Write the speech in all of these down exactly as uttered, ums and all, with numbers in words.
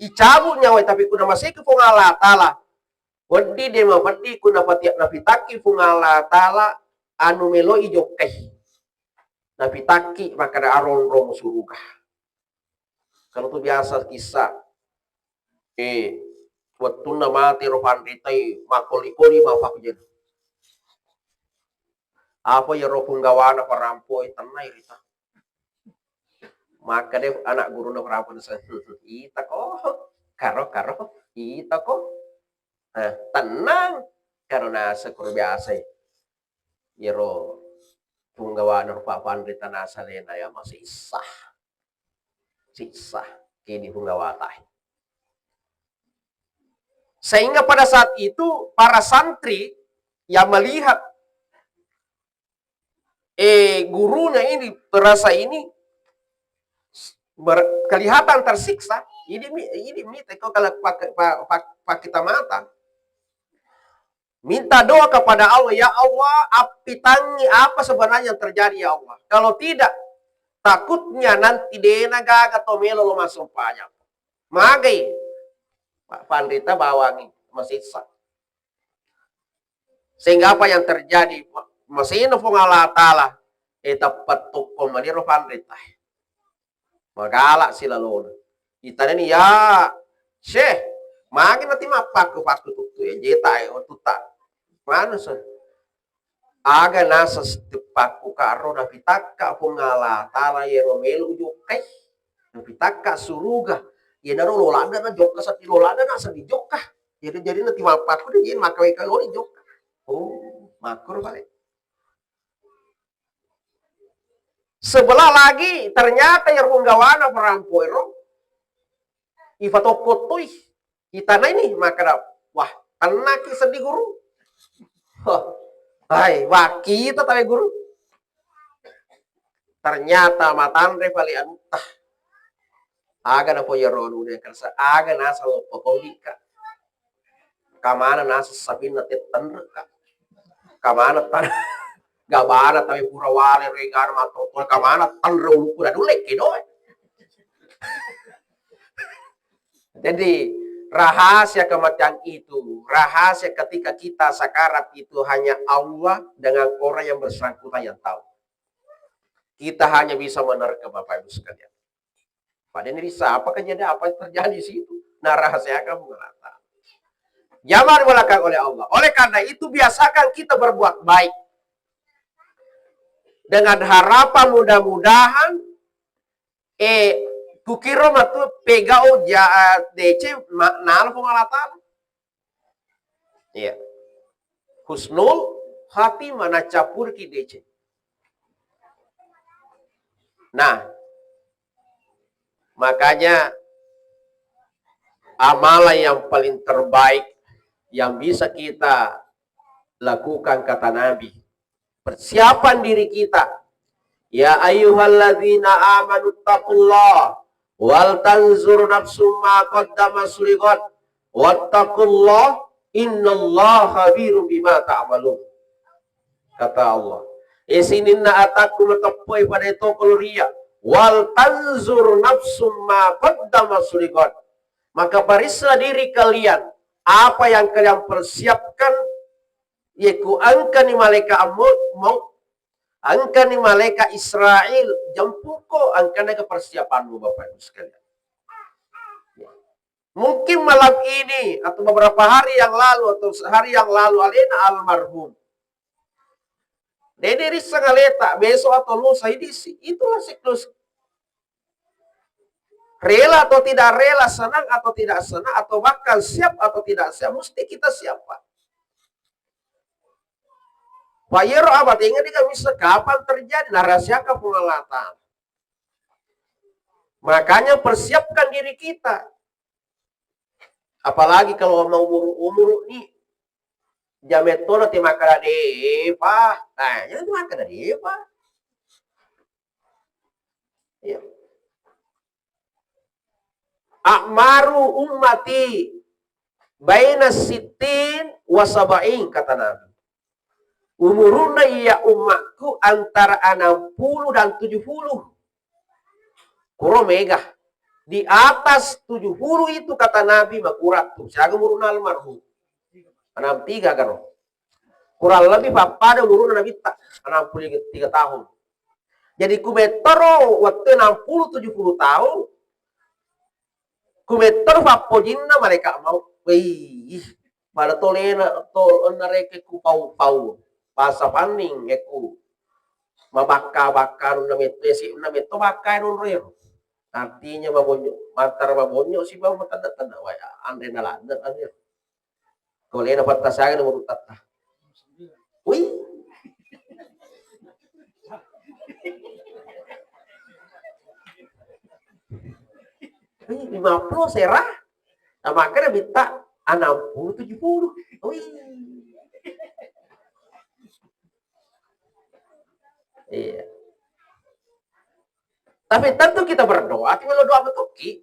icabu nyawae, tapi ku namaseki Puang Allah Taala, wedding de mafeddi ku napatia-, napitakki Puang Allah Taala anu meloi jokkai. Napitakki makkeda aronrong suruga. Kan tu biasa kisah. Eh, wettunna mate ro panritai, makkoli-koli mapakjana. Apa ya ro punggawana parampo e tennai rita. Makkeda anak guruna parampo naseng, "Ita ko, karo, karo, ita ko." Eh, tenang. Karo naseng kuro biasa e. Iyaro punggawana rupa panrita nasalena ya masessa. Sessa. Kini punggawata. Sehingga pada saat itu para santri yang melihat, eh, gurunya ini, perasa ini ber-, kelihatan tersiksa, ini mi-, ini mita kau kalau pakai pa-, pa-, pakai mata. Minta doa kepada Allah, "Ya Allah, appitangi apa sebenarnya yang terjadi, ya Allah. Kalau tidak, takutnya nanti dena gaga to melo lo massempajang." Magai Pak Pandita bawangi masessa. Sehingga apa yang terjadi? Masena Puang Allah Taala, eh, tepat tokko maniro Pandita. Magala silalona. Itanani, "Ya, Syekh, magi nati mappakku-pakku tuttu ya jeta e, oh, tutta." Mana, Syekh? Aga nasa setiap pakku karo napitakka Puang Allah Taala yero melu jokkai. Napitakka suruga. Yenaro lolada na jokka sati lolada na sati jokka. Jadi, jadi nati mappakku de yen makawe kalori jokka. Oh, makkoro pale. Sebelah lagi, ternyata iyaro punggawana parampo ero ifatokkotoi. Itanaini makkeda, "Wah, tennaki seddi guru." Hai, wah, kita tawe guru. Ternyata matanre pale anutta. Aga napo iyaro anu de kersa, aga nasa loppo tolika. Kamana nasa sapinna te tenreka. Kamana tan-, gabana tawe pura wale regana matotol, kamana tanre ulukku da dulekki doe. Jadi, rahasia kematian itu, rahasia ketika kita sakarat itu hanya Allah dengan orang yang bersangkutan yang tahu. Kita hanya bisa menerka, Bapak Ibu sekalian. Padahal ini bisa apa kejadian, apa yang terjadi di situ? Nah, rahasiakan Puang Allah Taala. Jamaah dimuliakan oleh Allah. Oleh karena itu, biasakan kita berbuat baik. Dengan harapan mudah-mudahan, eh, kukiro matu pegau ja-, D C ma-, nala Puang Allah Taala. Iya. Husnul khatimah, nacappuriki deceng. Nah, makanya amalan yang paling terbaik yang bisa kita lakukan, kata Nabi, persiapan diri kita. Ya ayyuhalladzina amanu taqullaha wal tanzur nafsum ma qaddamat lighad wattaqullaha innallaha khabirum bima ta'malun. Kata Allah, "E sininna atakku mateppoi pada toko ria, wal tanzur nafsum ma qaddamat lighad." Maka pariksa diri kalian, apa yang kalian persiapkan, yaiku engkani malaikat maut, maut, engkani malaikat Israel, jemputko, engkana ke persiapanmu, Bapak Ibu sekalian. Mungkin malam ini atau beberapa hari yang lalu atau sehari yang lalu alena almarhum. Dede risseng aleta, besok atau lusa idisi. Itulah siklus. Rela atau tidak rela, senang atau tidak senang, atau bahkan siap atau tidak siap, mesti kita siap, Pak. Pak Yero, apa tinggal di bisa kapan terjadi? Nah, rahasiakan Puang Allah Taala. Makanya persiapkan diri kita. Apalagi kalau mau umur-umur nih, jametto na te makkada depa. Nah, jangan te makkada depa. Iya. "A'maru ummati baina sittin wa sab'in," kata Nabi. Umurunna iya ummakku antara enam puluh dan tujuh puluh. Kuro mega. Di atas tujuh puluh itu kata Nabi makurang tu. Siaga umuruna almarhum? Enam tiga kan? Kurang lebih pappada umuruna Nabitta, enam puluh tiga tahun. Jadi kumettoro wettu enam puluh tujuh puluh tahun, kumettoro pappojinna malaika maut. Wih, pada tolena to narekko ku pau-pau. Basa panning eku mabakka-bakka runna metto, esi runna metto bakka nonro ero. Artinya mabonyo, mantara mabonyo sibawa matedde-tedde wae, anre naladde anre. Ko lena pattasangi nomor tatta. Wih. Wih, lima puluh sera. Nah, makanya minta enam puluh tujuh puluh. Wih. Iya. Tapi tentu kita berdoa, tapi lo doa betuki.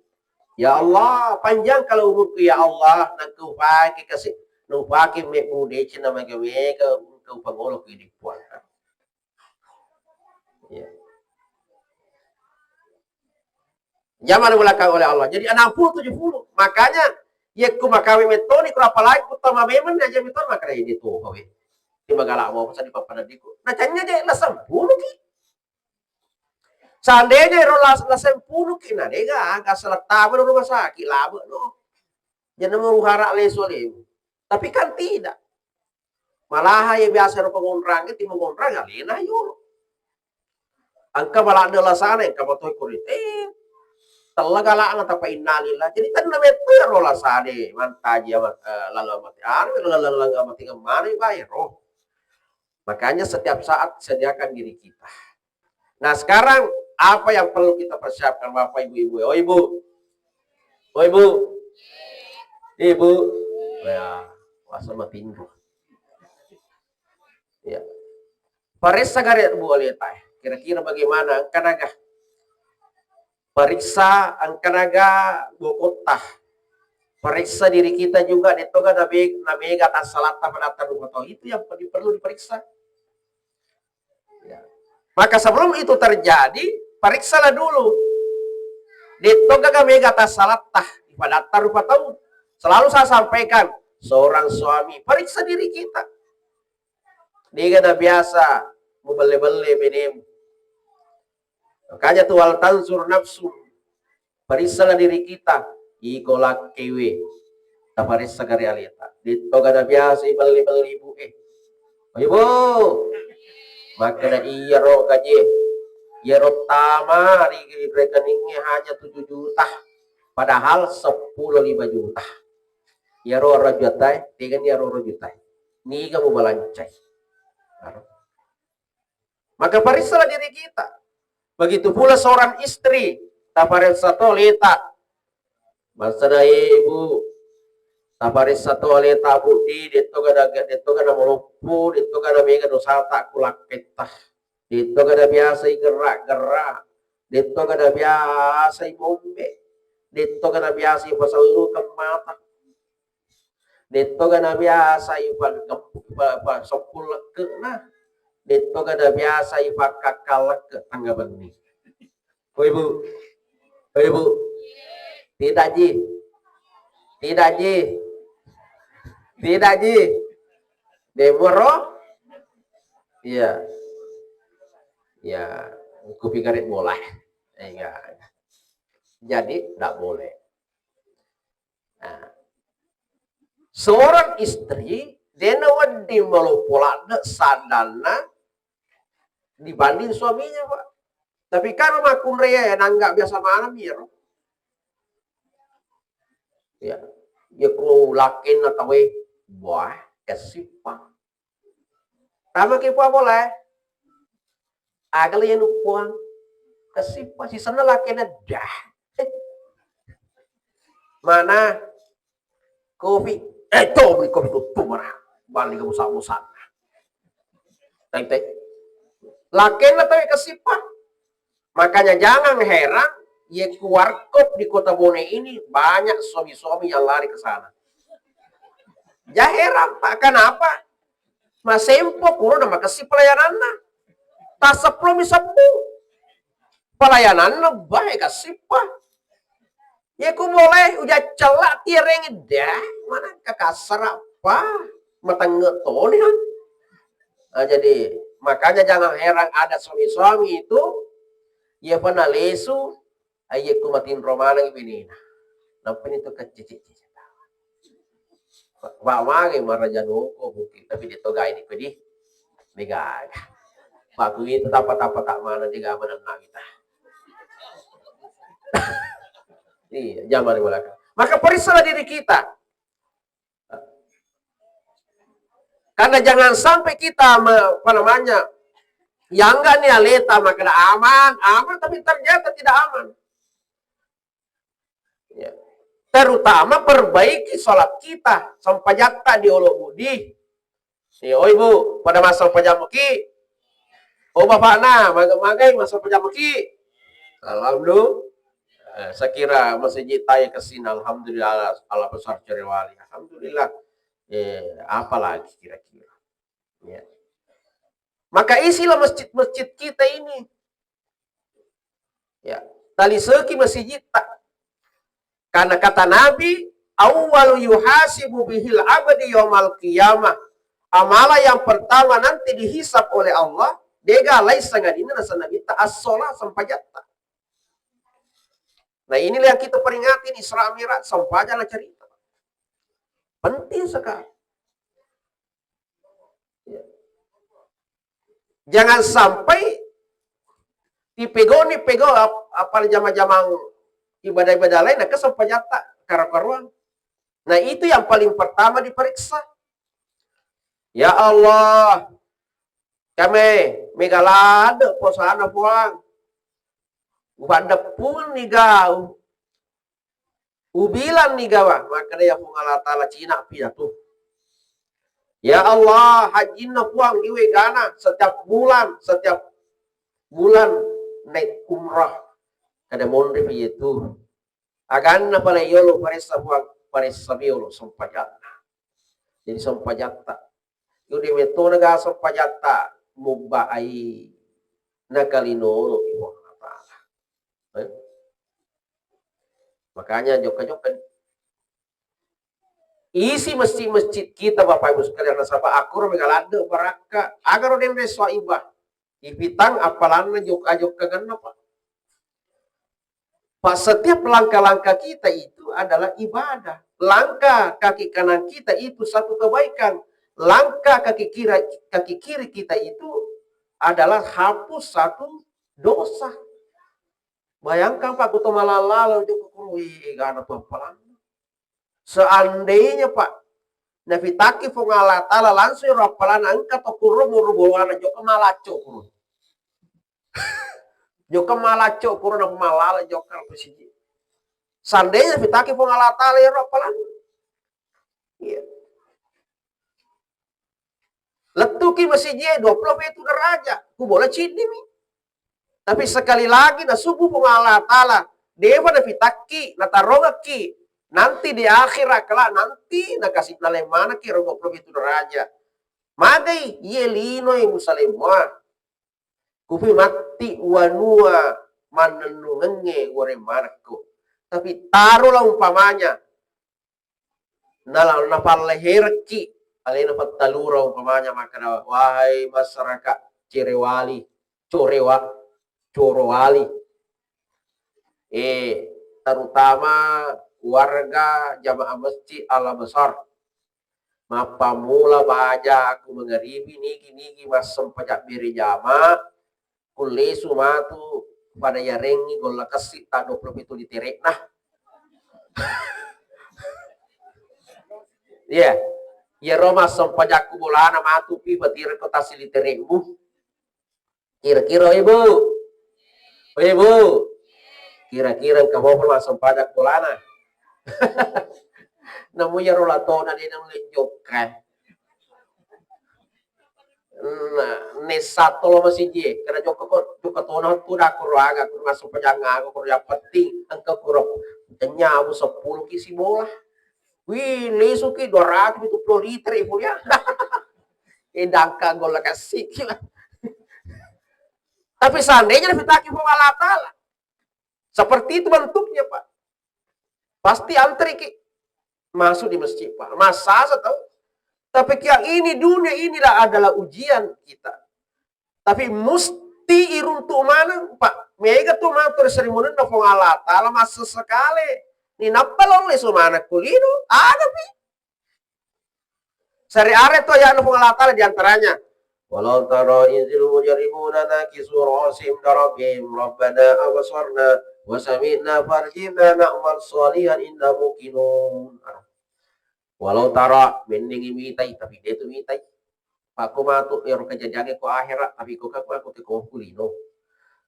Ya Allah, panjang kalau umurku ya Allah, nangkau pakai kasih, nau pakai me budece na mega-mega, engkau pangolo ku di Puang. Ya. Zaman belakang oleh Allah. Jadi enam puluh tujuh puluh. Makanya, ya ku makawi metoni, ku apalagi ku tama memang aja metoni, makanya ini tuh, kowe. Di magala mau pesan di papan adikku. Nah, canya je lah sepuluh ki. Seandainya ero las-, las sepuluh ki, nah, dega, aga salah tahu rumah sakit, lama no. Jadi mau harap leso lewu. Tapi kan tidak. Malaha iya biasa ro pengonrang, ti mengonrang alena yolo. Engka maladde lasana, engka matoi korite. Eh, tella galakna tapa innalillah. Jadi tenna metto ro lasane mantaji ama-, eh, lalu amati anu, lalu amati kemana bayar roh. Makanya setiap saat sediakan diri kita. Nah, sekarang apa yang perlu kita persiapkan, Bapak, Ibu, Ibu? Oh, Ibu. Oh, Ibu. Ibu. Ya, masa matinro. Ya. Paressa gare Bu Aleta. Kira-kira bagaimana? Engkanaga. Periksa engkanaga bokotta. Periksa diri kita juga, dettoga nabe-, namega tassalatta pada tarupa tau. Itu yang perlu diperiksa. Ya. Maka sebelum itu terjadi, periksalah dulu. Dettoga mega tassalatta, pada tarupa tau. Selalu saya sampaikan, seorang suami, periksa diri kita. Dega na biasa mubelle-belle benemu. Makanya tu wal tanzur nafsu. Parissalah diri kita. Iko lakkewe. Taparessa gare aleta. Ditto gana biasa ibelle-belle ibu e. Ibu. Makkeda iyaro gaje. Iyaro tama ri rekeningnge hanya tujuh juta. Padahal seppulo lima juta. Iyaro arang jutae, tegani iyaro arang jutae. Niga mubalancai. Maka parissalah diri kita. Begitu pula seorang istri, taparessa to aleta. Bangsana ibu, taparessa to aleta, Bu, di, dettoga na, dettoga na maloppo, dettoga na mega dosata ku lakketta. Dettoga na biasa igerra-gerra, dettoga na biasa ibombe, dettoga na biasa ipasellukeng mata. Dettoga na biasa ipa-, pa-, pa-, soppung lekke'na. Dettoga na biasa ipakkakkang lekke' tengnga benni. Ko Ibu. Ko Ibu. Tidak ji. Tidak ji. Tidak ji. Demoro. Iya. Ya, kupigare bola. Iya. Jadi, tidak boleh. Nah, seorang istri, dena wedding maloppo ladde saddanna dibanding suaminya, Pak. Tapi kan makkunrai ya, nangga biasa maneng ya, ro. Ya, ya ko lakkenna tawe, wah, kesipa. Tama ki pua bola, eh. Aga le yanu puang. Kesipa, sisenna lakkenna dah. Mana? Kopi. Eh, coba kopi tutu mana? Balik ke musa-musa. Teng, teng. Lakkenna tawe kesipa. Makanya jangan heran, ye ku warkop di Kota Bone ini banyak suami-suami yang lari ke sana. Ja heran, Pak, kenapa? Masempo kuro na makessing pelayananna. Taseppulo mi sebbu. Pelayananna bae kessing, Pak. Iya ku boleh ujaccella tiereng dah, mana kakassara pa, matenge toni, ha. Nah, jadi makanya jangan heran ada suami-suami itu, iya pernah lesu, iya ku matinro maneng binina. Nampa ni tu kecicit. Wa-, wa-, magi maraja noko mungkin, tapi dia togai ni pedih. Degaga. Pak, kuwi itu tapa-tapa tak mana dia gak menang kita. Iya, jangan di belakang. Maka periksalah diri kita. Karena jangan sampai kita me-, apa namanya, yang enggak nih aleta, makanya aman, aman, tapi ternyata tidak aman. Ya. Terutama perbaiki sholat kita, sempajatta di olo budi. Ya, oh ibu, pada masa sempajatta ki. Oh bapakna, maga-magai masa sempajatta ki. Alhamdulillah. Eh, saya kira masjid taya kesini, alhamdulillah, Allah besar cerewali. Alhamdulillah. Eh, apalagi kira-kira. Ya. Maka isilah masjid-masjid kita ini. Ya, taliseki masijitta. Karena kata Nabi, "Awwalu yuhasibu bihil abdi yaumal qiyamah." Amala yang pertama nanti dihisab oleh Allah, dega lain sangadinna nasa Nabi ta as-sholat sempajatta. Nah, inilah yang kita peringati di Isra Mi'raj, sempajang cerita. Penting sekali. Ya. Jangan sampai dipegoni pego ap-, apalagi jama-jamang ibadah-ibadah lain, nah, kesempajatta karo-karuan. Nah, itu yang paling pertama diperiksa. Ya Allah, kami megalade posana puang. Upaddeppung ni gau. Ubilang ni gawa, makkeda ya Puang Allah Ta'ala, cina pi atu. Ya Allah, hajinna Puang iwe gana setiap bulan, setiap bulan naik umrah. Kada monri pi itu. Aganna pale yolo paressa Puang, paressa yolo sempajanna. Jadi sempajatta. Yudi metto naga sempajatta mubba ai nakalinolo i Puang Allah Ta'ala. Eh? Makanya jokka-jokka isi masjid-masjid kita, Bapak Ibu sekalian, nasaba akkuro mega ladde barakka. Agaro denre soibah. Ipitang appalanna jokka-jokkangenna, Pak. Pak, setiap langkah-langkah kita itu adalah ibadah. Langkah kaki kanan kita itu satu kebaikan. Langkah kaki kiri, kaki kiri kita itu adalah hapus satu dosa. Bayangkan, Pak, kuto malallalo jokka kuro, ih, gana tu appalanna. Seandainya, Pak, nafitakki Puang Allah Ta'ala langsung ro appalanna, engka to kuro muru bolana jokka malacco kuro. Jokka malacco kuro na malala jokka ro siji. Seandainya nafitakki Puang Allah Ta'ala ro appalanna. Iya. Lettuki masijie dua puluh pitu derajat, ku bola ciddimi. Tapi sekali lagi nasubbu Puang Allah Ta'ala, dewa nafitakki, natarongekki, nanti di akhirat kelak nanti nakasi naleng manekki ro dua puluh pitu derajat. Magai, iye lino e musalemmua. Kupi matti wanua mannennungengnge goreng manekko. Tapi taruhlah umpamanya, Nala-, napalleherekki alena Pattalura umpamanya makkeda, "Wahai masyarakat Cerewali, Corewa-, Corowali, eh, terutama warga jamaah Masjid Al Azhar, mappammula baja aku mangaribi nigi-nigi massempajang bere jama, kullesu matu pada yarengngi golla kessi ta dua puluh pitu litere'na." Iya. Iyaro massempajakku bolana matu pi patirekko tassi litere'mu. Kira-kira, Ibu? Oh, Ibu? Kira-kira engka mopa massempajakku bolana? Namu iyaro latona de naulle jokka. Nah, nessa tolo masijie, kena jokka ko, jokka tona tu dah kuro aga, kuro masuk pejang aga, kuro yang penting engka kuro nyabu seppulo ki sibola. Wih, lesuki dua ratus pitu puluh liter ibu ya. Edangka golla kasih. Tapi seandainya dipitaki Puang Allah Ta'ala, seperti itu bentuknya, Pak. Pasti antriki masuk di masjid, Pak. Massasa tau. Tapi kia ini dunia inilah adalah ujian kita. Tapi musti iruntuk maneng, Pak. Mega tu matur seri munenna Puang Allah Taala massesekale. Ni nappa lolle su maneng kulino, aga pi. Sariare to ya Puang Allah Taala di antaranya. Walau tara izil mujrimuna nakisu ru'usihim darabihim rabbana absarna wa sami'na farjina na'mal salihan inna muqinun. Walau tara, mendingi mitai, tapi de tu mitai. Pakko matu ero kejadiannya ko akhirat, tapi ko kakko aku teko kulino.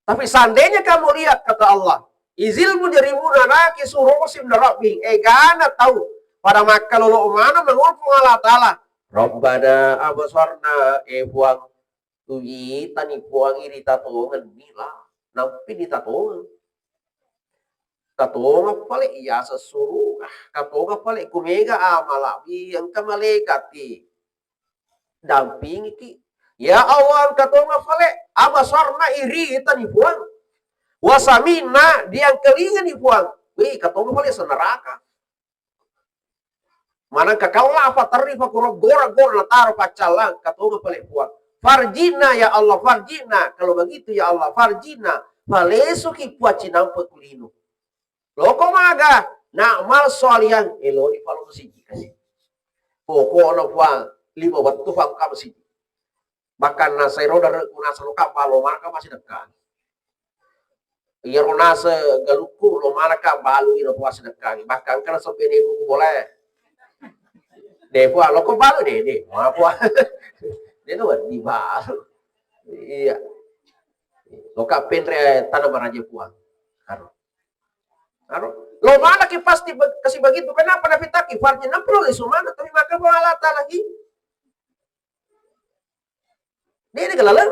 Tapi seandainya kamu lihat, kata Allah, izil mujrimuna nakisu ru'usihim darabihim, egana tau pada makkalolo mana mengulpung Allah Ta'ala. Rabbana absarna, eh Puang, tujitani Puang iri tatongenni lah, nampi ditatongeng. Katongeng pale iya sessuruga, katongeng pale kumega amala, wi engka malaikati dampingiki. Ya Allah, engka tongeng pale, abasarna iritani Puang. Wasami'na diangkalingani Puang. Wih, katongeng pale seneraka. Manengka kau lapa terri pakuro gora-gora nataro paccallang, katongeng pale Puang. Farjina ya Allah, farjina. Kalau begitu ya Allah, farjina. Palesuki Puang cinampe kulino. Loko maga, na'mal sholihan, eloni palo masiji kasi. Pokokna Puang, lima wettu Puang ka masiji. Bahkan nasai roda re kunasa loka balo maka masih dekat. Iya ronase galukku lo mana ka balu ina Puang sedekah. Bahkan kana sebene ku boleh. De Puang loko balu de, de. Ma Puang. De no di balu. Iya. Loka penre tanah maraja Puang. Karo. Aro, lo manaki pasti be-, kasi begitu. Kenapa napitaki? Farji napro le sumana, tapi maka Allah Ta'ala ki. Dia ini kelalan.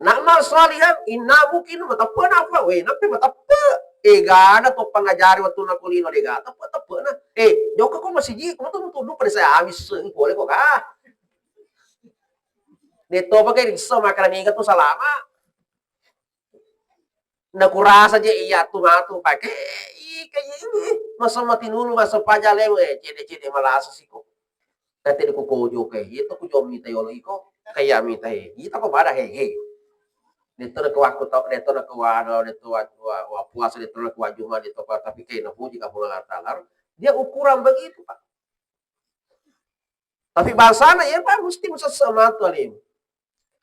Na'mal sholihan, inna muqinun, mateppe napa? Weh, nape mateppe? Eh, gana to pangajari waktu nakulino dega. Teppe, teppe na. Eh, joka ko masiji, ko tu tudu pada saya habis boleh kok kah? Dia to pakai risa makanan iga tu salama. Nakurasa je iya tu matu pake ika ini masa mati nulu masa paja lewe cede-cede malasa siko. Tadi ku kojo ke itu ku jom mita yolo iko kaya mita he. Ita ko pada he he. Deto na kuaku tau, deto na kuado, deto wa, wa, wa puasa, deto na kuajuma, deto tapi kayak na puji kapula talar. Dia ukuran begitu, Pak. Tapi bangsana ya Pak mesti musessa matu alim.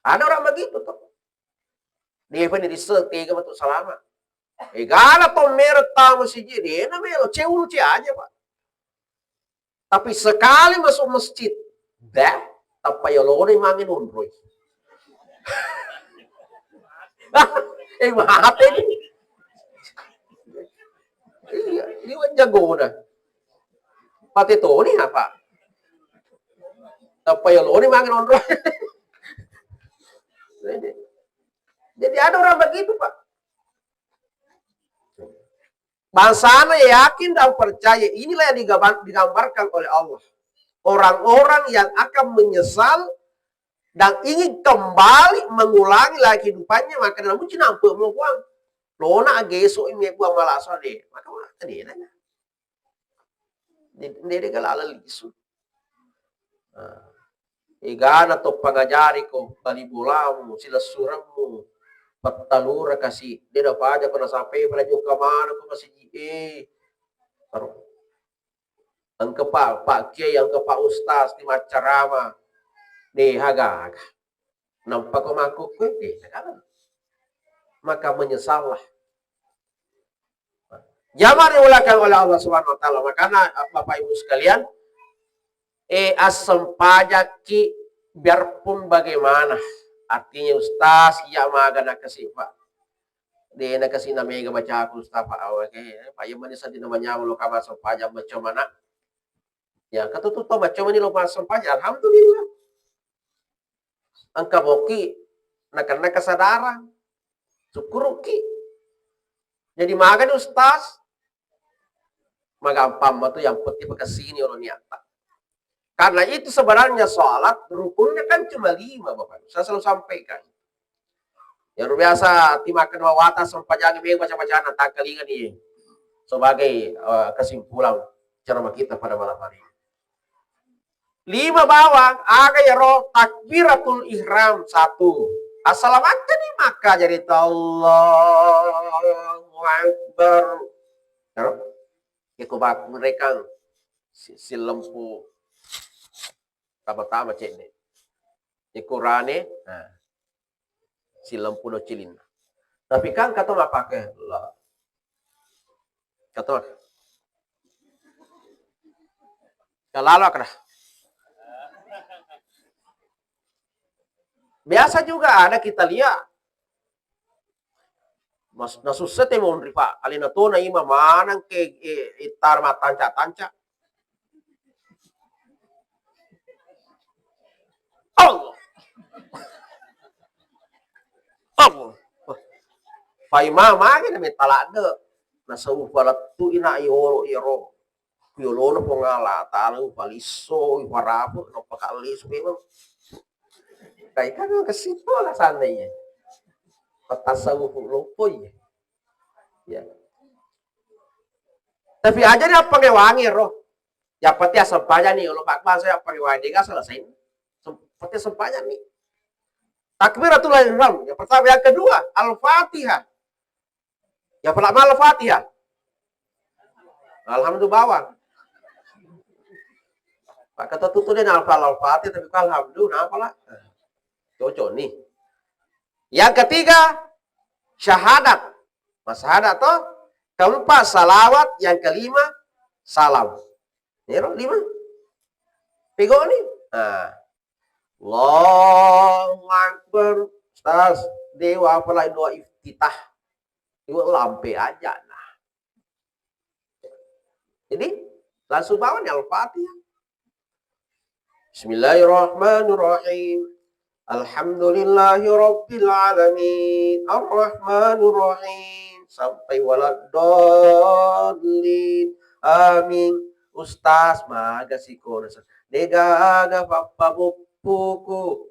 Ada orang begitu tuh. Dia pun di tega betul salama. Egana to mere tamu siji dia na melo cewek aja Pak. Tapi sekali masuk masjid, dah, tappa yolone mangin onroi. Eh, mate ni. Iya, ini jagona. Pate toni apa? Tappa yolone mangin onroi. Jadi, jadi ada orang begitu, Pak. Bangsana yakin dan percaya inilah yang digambar-, digambarkan oleh Allah. Orang-orang yang akan menyesal dan ingin kembali mengulangi lagi kehidupannya, maka dalam cinampe mo Puang. Lona ageso ime Puang malasa de. Maka maka de nanya. De de galala lisu. Nah, egana to pangajari ko bali bolamu, silessuremmu, pettalura kasi, de napaja ko nasape pada jokka mana ko masiji e. Aro. Engka pa, Pak Kiai, engka Pak Ustaz di maccarama. De haga-haga. Nampa ko makkukku, eh, maka menyesallah. Jamaah dimuliakan oleh Allah Subhanahu wa Ta'ala. Makanya, Bapak Ibu sekalian, eh, assempajakki biarpun bagaimana. Artinya, Ustaz, iya maga nakasipa. De nakasina mega bacaku, Ustaz, Pak. Oke, Pak, iya mani seddi namanya lo kama sempajang baca mana. Ya, katutu to macca mani lo massempajang, alhamdulillah. Engka moki nakenna kesadaran. Sukkuruki. Jadi magani Ustaz, magampang matu yang penting pakessini olo niatta. Karena itu sebenarnya sholat rukunnya kan cuma lima, Bapak. Saya selalu sampaikan. Yang biasa timakan wawata sempajangi baca-bacaan tangkalingan iya. sebagai, eh, kesimpulan ceramah kita pada malam hari ini. Lima bawang, aga iyaro takbiratul ihram, satu. Assalamualaikum maka jadi Allahu Akbar. Iyaro? Iko bak mereka si-, silempu tama-tama cedde. Iko rane, nah, silempu do cilinna. Tapi kan kata mapake la. Kata mapake. Kalalo kada. Biasa juga ada kita lihat. Mas, nasussa te monri, Pak. Alena tona ima manang ke, eh, ittar mattanca-tanca. Allah. Allah. Wah. Fai mama ke na metta ladde. Nasau palettu ina iyoro iyaro. Ku yolona Puang Allah Taala, upalisso, uparape, nappa kallisu memang. Kai kan kesitu alasanna iya. Patasawuf loppo iya. Ya. Tapi aja ni appangewangi ro. Ya pati asempajang ni, kalau Pak Bangsa ya appangewangi, dia selesai. Sem-, pati asempajang ni. Takbiratul ihram, yang pertama, yang kedua, Al-Fatihah. Ya pala mal Fatihah. Alhamdulillah bawang. Pak kata tutu dia nalfa Al-Fatihah, tapi kau alhamdulillah napa lah? Cocok nih. Yang ketiga, syahadat. Mas syahadat toh. Keempat, salawat. Yang kelima, salam. Nero lima. Pegoni. Nah. Allahu Akbar. Ustaz, dewa apalagi doa iftitah. Iwa lampe aja nah. Jadi langsung bawa nih Al-Fatihah. Bismillahirrahmanirrahim. Alhamdulillahirabbil alamin. Arrahmanirrahim. Sampai waladdallin. Amin. Ustaz, maga sikono. Degaga pappabuppuku.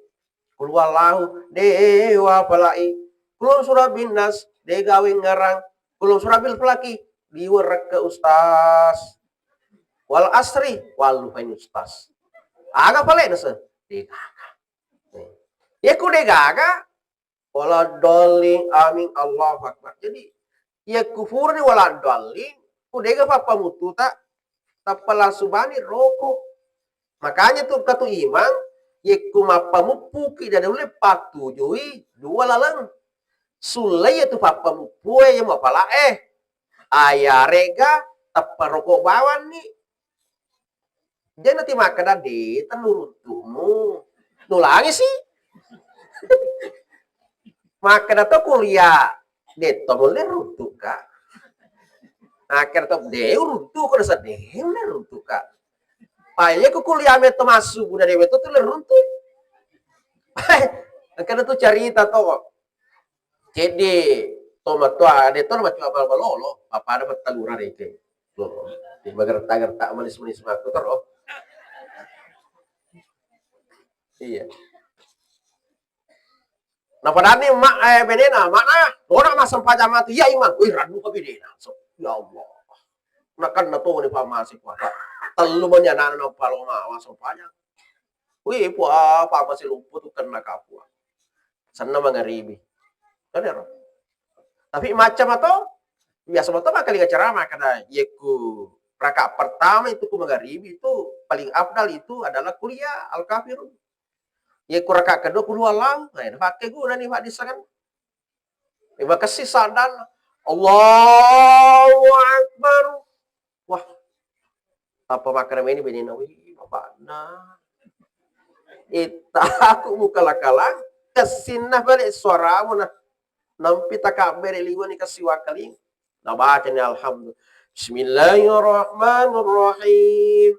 Qul huwallahu, dewa palai. Qul a'udzu birabbin nas, degawe ngerang. Qul a'udzu birabbil falaqi, diwerekka ustaz. Wal asri, wallu fain ustaz. Aga pale nase? Degaga. Iya ku degaga, waladdallin, amin, Allahu Akbar. Jadi, iya ku furani waladdallin, ku dega pappamuttuta, tappa langsung bani roko. Makanya tu katu imang, yekku mappamuppuki dada ulle pattujui dua laleng. Sulle iya tu pappamuppue iya mapala eh. Ayarega tappa roko bawanni. Jadi nati makkeda, "De, tellu runtu'mu." Nulangi si. Makkeda to kuliah, "De to mulle runtu'ka." Makkeda to, "De, uruntu'ko nasa de mulle runtu'ka." Paye ku kuliah metto massu, buda de metto tu le runtu'. Makkeda tu carita to. Ceddi to mattoa, de to maccoa malolo, pappada pettalura reke. Tuh, di magerta-gerta manis-manis makku terus. Iya. Nah, padahal ni mak, eh, benena, mana? Orang masang pajama tu, iya imang. Wih, radu ke benena. So, ya Allah. Nakan na to ni pamasi kuat. Tellu mani anak-anak palo ma sempajang. Wih, pua, pamasi lumpuh tu kena kapua. Senna mangaribi. Kan ero. Tapi macam atau biasa betul maka liga ceramah kada yekku rakaat pertama itu ku mangaribi itu paling afdal itu adalah kuliah Al-Kafirun. Yekku rakaat kedua qul huwallahu. Nah, ini pakai guna nih Pak Disangan. Terima kasih sadar. Allahu Akbar. Wah, apa makkeda meni benena, "Wih, bapakna. Itta aku mukala-kala, kessinna balik suaramu nah. Nampi takabbere liwani kasiwakaling." Nabacani alhamdulillah. Bismillahirrahmanirrahim.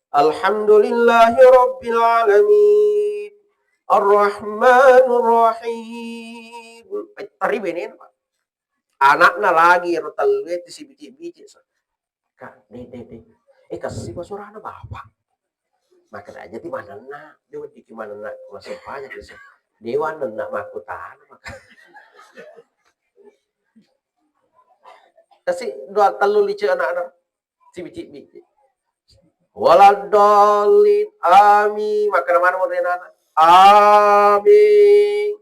Alhamdulillahi rabbil alamin. Arrahmanirrahim. Eh, tari benena, Pak. Anakna lagi ero tellue ti sibici-bici. Kak, de, de, de. Eh, kassi pa suarana bapak. Maka aja ti manenna, de weddiki manenna, masuk banyak bisa. Dewa nenna makku tanah maka. Kasi dua tellu lice anak-anak. Cibbi-cibbi. Waladdallin. Amin. Makkeda maneng monri anak-anak. Amin.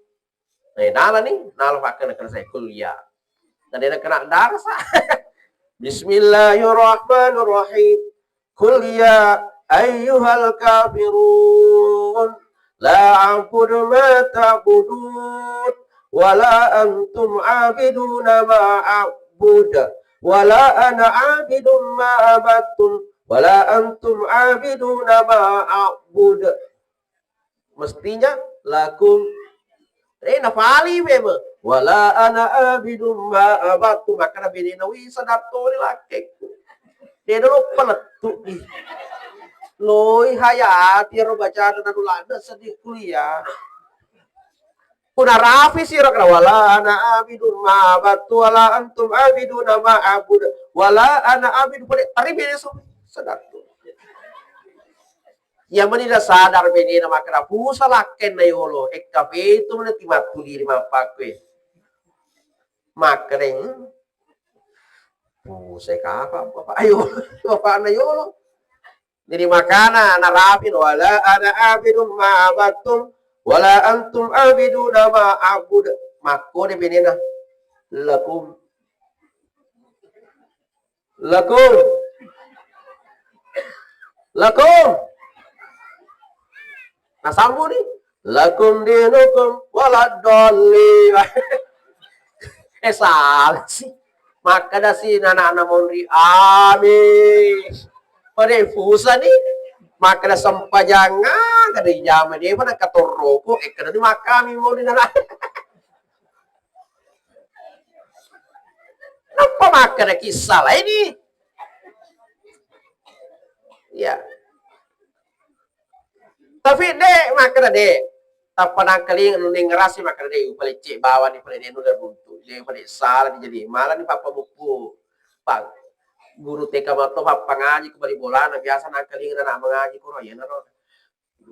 Eh, nala ni, nala pakkena-kena saya kuliah. Na de' nakena darasa. Bismillahirrahmanirrahim. Qul ya ayyuhal kafirun, la a'budu ma ta'budun, wa la antum 'abiduna ma a'bud, wa la ana 'abidun ma 'abadtum, wa la antum 'abiduna ma a'bud. Mestinya lakum. Eh, napali memang. Wala ana abidum ma abadtu. Makkeda benena, "Wih, sadatto ni lakkekku. De' dolo palettu ni. Loi hayati ero bacana nanu ladde seddi kuliah." Puna rapi siro kena, "Wala ana abidum ma abadtu, wala antum abiduna ma abud, wala ana abidum." Pada tari bene so sadatto. Iya mani nasadar benena makkeda pusa lakkenna yolo, ekka petu mani timattuliri mappakkue. Makkeda, "Hmm, pusa kapa bapak ayo, bapakna yolo." Jadi makana narapi, "Wala ana abidum ma abattum, wala antum abiduna ma abud." Makkode benena, "Lakum." Lakum. Lakum. Nasambuni. Lakum dinukum waladdallin. Eh, salah sih. Makkeda si nana-nana monri, "Amin." Pada pusani. Makkeda sempajang, kada ijama de' pada katorroko, eh, kada di makami monri nana. Nappa makkeda kissa laini. Ya. Tapi de' makkeda de'. Tappa nangkaling anu nengngerasi makkeda de', upalecce bawani pale de' nu runtu. De' pale salah jadi malah ni pappa bukku. Pak guru T K mato pappa ngaji ku bali bolana biasa nangkaling anak mengaji ku royana ro.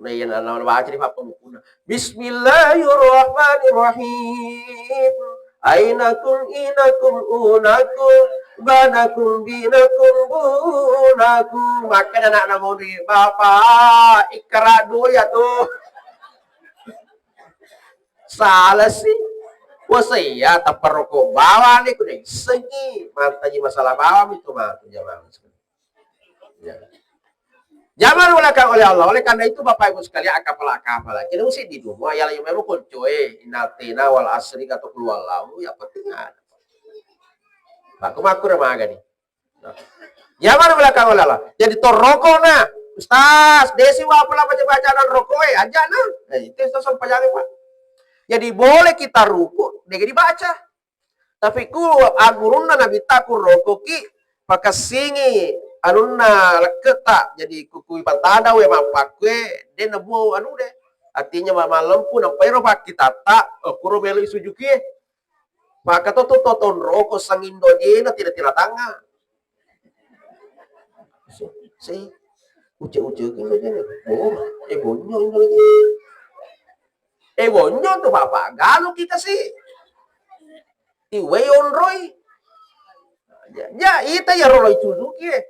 Nah, iya, nah, nah, baca di pappamukuna. Bismillahirrahmanirrahim. Ainakum inakum unakum banakum binakum bunakum. Makkeda anak-anak monri, "Bapak, ikkara dua ya tuh." Salah sih. Wah, saya tak perokok bawang nih, kuda isengi. Mantaji masalah bawang itu mah tuh jamaah. Ya. Jaman ulakang oleh Allah. Oleh karena itu, Bapak Ibu sekalian, akapala-akapala. Kita mesti di rumah, ya, yang memang koncoe, inatena wal asri atau keluar lalu, ya penting ada. Aku maku udah maga nih. Nah. Jaman ulakang oleh Allah. Jadi torroko nah, Ustaz, desi wa pula baca-baca dan rokok, eh, aja nah. Eh, itu Ustaz sampajang, Pak. Jadi boleh kita ruku, dia dibaca. Tapi ku agurunna Nabitta ku rokoki, pakessingi anunna lekketa, jadi ku, kui patada we mappakkue, de' nabuo anu de. Artinya ma-, malempu, nappa ero pakkitatta, eh, kuro melo isujuki. Maka to tu toton roko sangindo jena tidak tira tangan. Si, si, uce-uce gini, gini. Oh, eh, bonyo ini lagi. Eh, bonyo tu bapak, galu kita sih. Iwe onroi. Ya, ya, ita ya rolo icuduki, eh.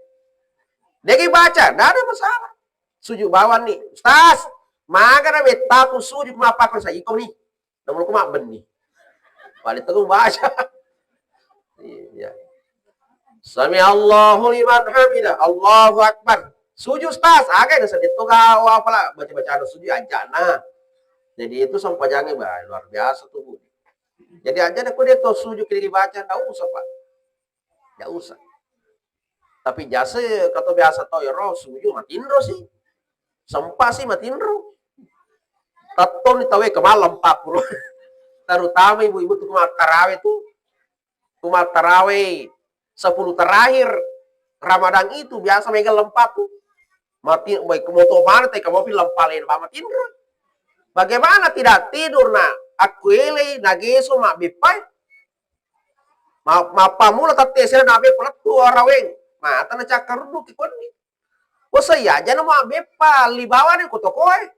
Degi baca, nggak ada masalah. Sujud bawah nih, Ustaz. Maga na mettaku sujud mappaku sa iko nih. Namun aku mabbenni. Paling teguh baca. Iya. Sami Allahu liman hamidah. Allahu Akbar. Sujud, Ustaz. Aga ada sedih tuh, gak apa lah. Baca-bacaan sujud aja nah. Jadi itu sampajangnya, bah, luar biasa tuh, Bu. Jadi aja deh, kok dia tuh sujud kiri baca, nggak usah, Pak. Nggak usah. Tapi jase kato biasa tau ero sujud matinro sih. Sempa sih matinro. Tettong ni tawe kemalem pakuro. Terutama ibu-ibu tuh kumat tarawe tuh. Kumat tarawe sepuluh terakhir Ramadan itu biasa mega lempa tuh. Mati, baik moto mana teh kamu film paling lama matinro. Bagaimana tidak tidur nak? Aku elei nageso mak bepai. Ma-, mappamula tattesena nabe palettu araweng. Mata nacakkarudduki konni. Wasa iya aja na mabbeppa libawane ko tokoe.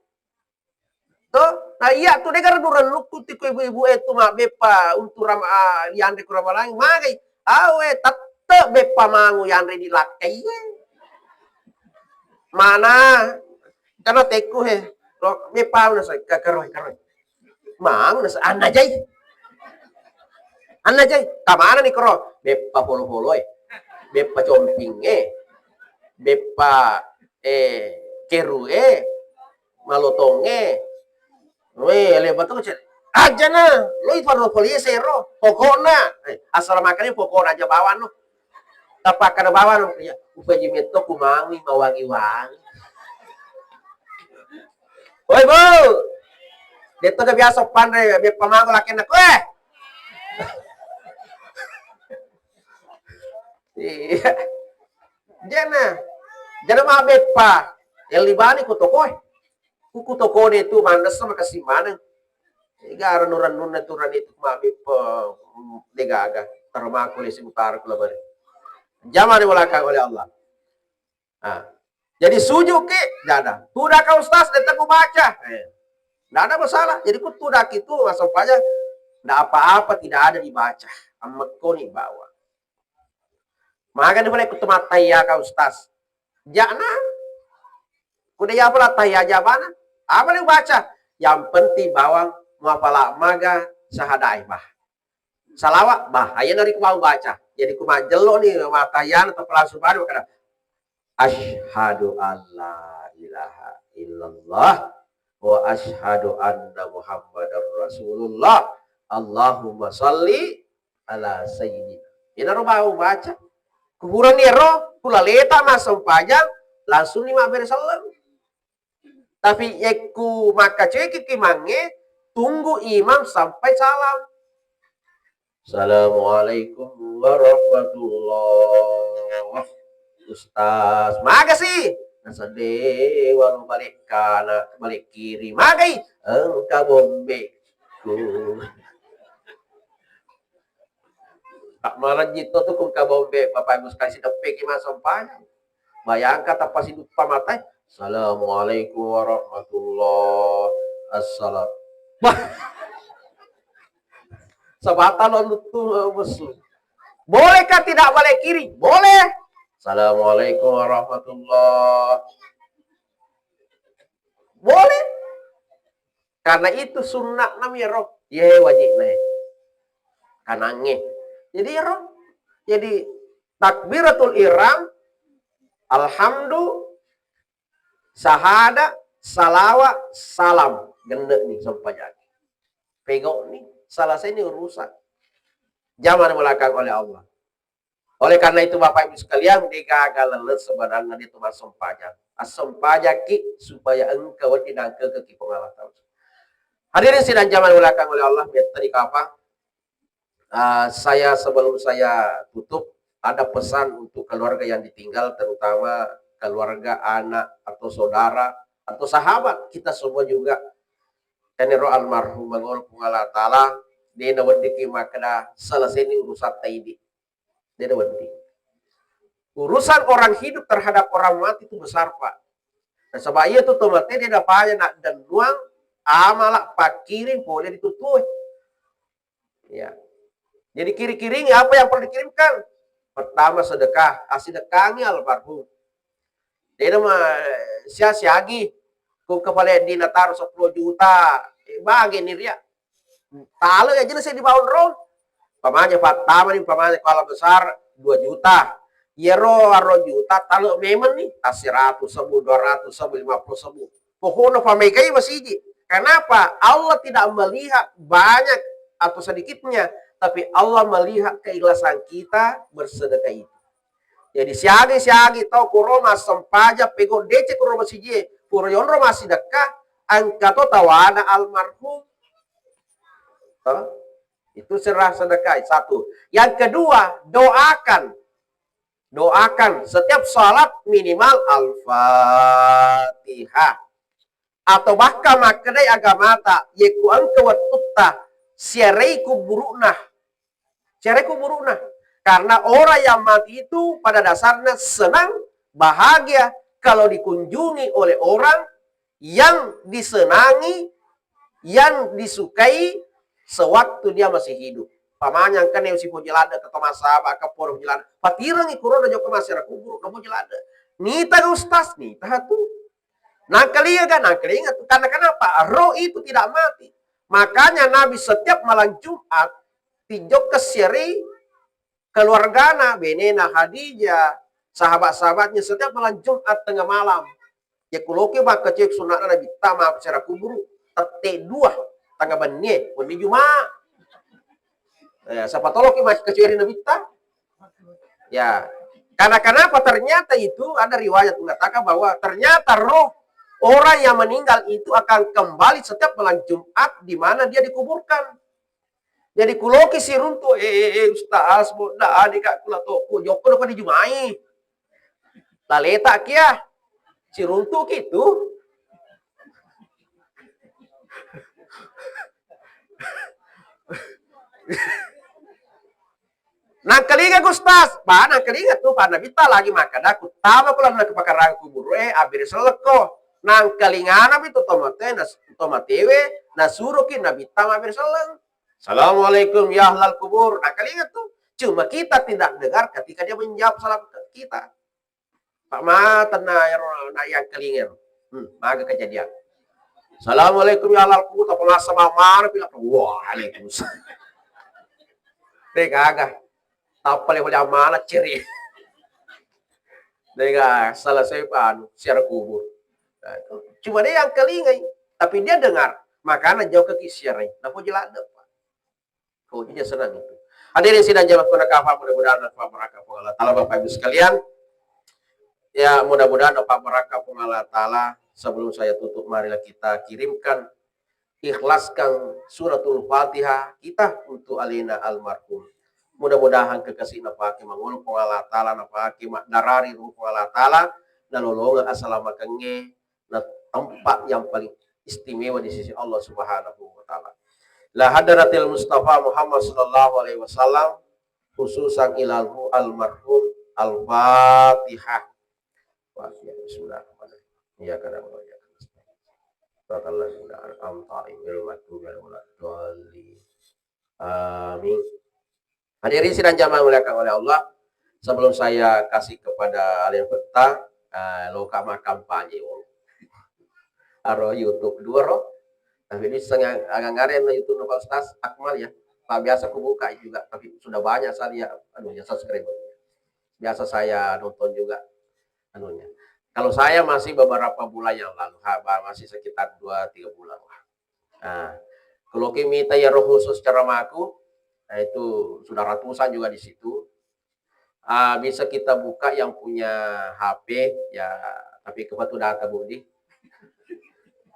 To, na iya tu dega rennu-rennukku tiko ibu-ibu e tu mabbeppa untu ram-, a, yanre ko ramalangi. Magai, awe tat-, Te beppa mangu yanre di lakkai. Mana? Karena teku he. Lo beppa na sa ka-, karoi, karoi. Mangu na sa, anna jai. Anna jai. Kamana ni koro? Beppa polo-polo e. Beppa comping e. Beppa, eh, keru e. Malotong e. Weh, lepa tu cek. Aja na, lo itu ro polisi ro. Pokokna, eh, asal makan pokokna aja bawang no. Tapakkada bawang, ya, upaji metto kumangi mawangi-wangi. Woi, Bu. Detto ga biasa panre, beppa mangu lakenna, koe. Iya. Jana. Jana ma beppa. Yang libani ku tokoe. Ku, ku tokode tu manessa makessing maneng. Ega rennu-rennunna tu rani tu mabbi pe-, mm, degaga. Termaku lesi utara kula bari. Jamani belakang oleh Allah. Ah. Jadi suju ki, dada. Tudaka ustaz, detta ku baca. Eh. Nggak ada masalah. Jadi ku tudaki tu, masuk aja. Nggak apa-apa, tidak ada dibaca. Ammekko ni bawa. Magani pale ku temattaiya ka ustaz. Ja'na. Kuda ya pala tahiyya jabana. Apa le baca? Yang penting bawang mapala maga syahadae bah. Salawat bah. Ayo nari ku mau baca. Jadi ku majjello ni matahiyana atau pelangsung baru kada. Asyhadu an la ilaha illallah wa asyhadu anna Muhammadar Rasulullah. Allahumma salli ala sayyidina. Inaro bau baca. Kuburan ero, kulaleta massempajang, langsung ni mabbere selleng. Tapi yekku makkacoki ki mange, tunggu imam sampai salam. Assalamualaikum warahmatullah. Ustaz, maga sih? Nasadde walu balik kana, balik kiri. Magai? Engka bombe. Ku. Tak malajji to tu kung kabombe, Bapak Ibu sekalian, sideppeki massempajang. Bayangkan tappa siduppa matai. Assalamualaikum warahmatullah. Assalam. Wah. Sabata lo nuttu messu. Bolehkah tidak balik kiri? Boleh. Assalamualaikum warahmatullah. Boleh. Karena itu sunnah nami ro. Ye wajib naik. Kanange. Jadi ro. Jadi takbiratul ihram, alhamdu, sahada, salawa, salam. Gende ni sempajang. Pegau ni. Selesai ni urusan. Jangan belakang oleh Allah. Oleh karena itu, Bapak Ibu sekalian, degaga lele sebenarnya dia tu massempajang. Assempajakki supaya engka wedding nangkekeki Puang Allah Ta'ala. Hadirin sidang jamaah dimuliakan oleh Allah, metta di kapang. Ah, saya, sebelum saya tutup, ada pesan untuk keluarga yang ditinggal, terutama keluarga anak atau saudara atau sahabat kita semua juga. Kenero almarhum mangolo Puang Allah Ta'ala, dena weddikki makkeda selesai ni urusan taidi. Dena wedding. Urusan orang hidup terhadap orang mati itu besar, Pak. Nasaba iya tu tomate dena paja naddennuang amala pakkiring pole ritutue. Ya. Jadi kiri-kiring apa yang perlu dikirimkan? Pertama sedekah, asidekkangi almarhum. Dena ma sia-siagi ko kepala dina taro seppulo juta, eh, bagi ni ria. Talo ya jelas di bawang ro. Pamanya pattama ni pamanya kepala besar dua juta. Yero arro juta talo memang ni, tas seratus sebu, dua ratus sebu, lima puluh sebu. Pokoknya pamekai masiji. Kenapa? Allah tidak melihat banyak atau sedikitnya, tapi Allah melihat keikhlasan kita bersedekah itu. Jadi siagi-siagi tau kuro massempajang pegau deceng kuro masijie, pura yonro massidekka, engka to tawana almarhum. Toh? Itu serah sedekah satu. Yang kedua, doakan. Doakan setiap salat minimal Al-Fatihah. Atau bahkan makkedai agamata, yekku engka wettutta siarai kuburu'na. Siarai kuburu'na. Karena orang yang mati itu pada dasarnya senang, bahagia kalau dikunjungi oleh orang yang disenangi, yang disukai sewaktu dia masih hidup. Pamanya engkana sipoji ladde ke to massaba, ke poro poji ladde. Patirengi kuro na jokka massiara kuburu, na poji ladde. Nita ga ustaz, nita tu. Nangkalinga ga, nangkalinga tu. Karena kenapa? Roh itu tidak mati. Makanya Nabi setiap malam Jumat, tijokka siari keluargana, benena Khadijah, sahabat-sahabatnya setiap malam Jumat tengah malam. Ya kuloki makkacoe sunna'na Nabitta massiara kuburu, tette dua, tengah bennie, wenni Jumat. Ya, siapa toloki makkacoe ri Nabitta? Ya. Karena kenapa? Ternyata itu ada riwayat mengatakan bahwa ternyata roh orang yang meninggal itu akan kembali setiap malam Jumat di mana dia dikuburkan. Jadi kuloki siruntu, eh, eh, eh, ustaz, bodda, adika kula toko, jokko doko di Jumai. Laleta kia, siruntu kitu. Nangkalinga Gustas, ba nangkalinga tu, pa Nabitta lagi makkada, kuttama ko lalenna kepakarangan kuburu e, abbere sellekko. Nangkalingana mi tu tomate, nas-, tomatewe, nasuroki Nabitta mabbere selleng. Assalamualaikum ya ahlal kubur. Nangkalinga tu. Cuma kita tidak dengar ketika dia menjawab salam ke kita. Pak matenna ero na yang kelinga ero. Hmm, maga kejadian. Assalamualaikum ya ahlal kubur, tappa masa mamana pila. Waalaikumsalam. Deh gaga. Tappa le wali amana ceri. Deh gaga, selesai pa anu, siara kubur. Nah, itu. Cuma dia yang kelingai, tapi dia dengar. Makana jauh ke kisiarai. Napo jelas depan. Ko ija senang itu. Hadirin sidang jamaah kuna kafa, mudah-mudahan manfaat barakah Puang Allah Taala, Bapak Ibu sekalian. Ya, mudah-mudahan manfaat barakah Puang Allah Taala. Sebelum saya tutup, marilah kita kirimkan, ikhlaskan suratul Fatihah kita untuk alena almarhum. Mudah-mudahan kekasih napake mangolo Puang Allah Taala, napake maddarari ruh Puang Allah Taala, nalolongeng asalamakengnge, na tempat yang paling istimewa di sisi Allah Subhanahu wa Taala. La hadratil Mustafa Muhammad sallallahu alaihi wasallam, khususan ila ruh almarhum. Al-Fatihah. Fatihah. Bismillahirrahmanirrahim. Iyyaka na'budu wa iyyaka nasta'in. Shiratal ladzina an'amta 'alaihim ghairil maghdubi 'alaihim waladdallin. Amin. Hadirin sidang jamaah yang dimuliakan oleh Allah, sebelum saya kasih kepada Alien Peta, eh, loka makampanye, oh. Aro YouTube dua ro. Tapi ini setengah agak ngaren YouTube Pak Ustaz Akmal ya. Pak biasa kubuka juga, tapi sudah banyak saya, aduh ya, subscriber. Biasa saya nonton juga anunya. Kalau saya masih beberapa bulan yang lalu, ha, ba-, masih sekitar dua tiga bulan lah. Nah, kalau kita minta ya roh khusus ceramaku, nah, itu sudah ratusan juga di situ. Ah, bisa kita buka yang punya H P, ya, tapi kepatu data, Budi.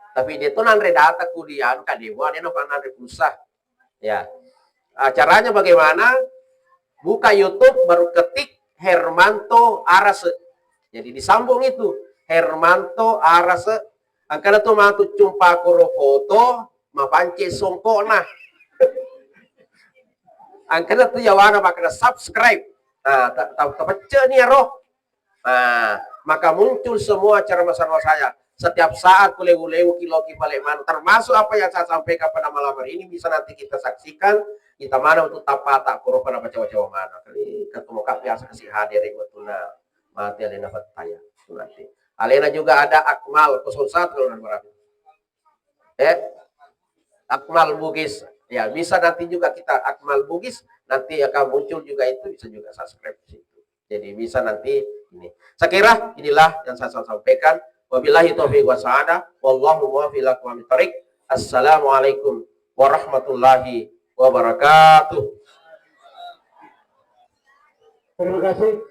Tapi dia tuh nanre data ku di anu, Kak Dewa, dia nampak nanre pulsa. Ya. Ah, caranya bagaimana? Buka YouTube, baru ketik Hermanto Arase. Jadi disambung itu, Hermanto Arase. Angkana tu matu cumpa koro foto, mapance songkokna. Angkana tu yawana makkada subscribe. Nah, ta-, ta-, tapecce ni ero. Nah, maka muncul semua ceramah-ceramah saya. Setiap saat kulewu-lewu kiloki pale mana, termasuk apa yang saya sampaikan pada malam hari ini bisa nanti kita saksikan. Kita mana untuk tapata koro pada baca-baca mana. Kali ketemu kak biasa kasih hadir itu na mati alena bertanya. Itu nanti. Alena juga ada Akmal kosong satu kalau berarti. Eh, Akmal Bugis. Ya, bisa nanti juga kita Akmal Bugis, nanti akan muncul juga itu, bisa juga subscribe di situ. Jadi bisa nanti ini. Saya kira inilah yang saya sampaikan. Wabillahi taufiq wa sa'adah. Wallahu muwaffiq ila aqwamit thariq. Assalamualaikum warahmatullahi wabarakatuh. Terima kasih.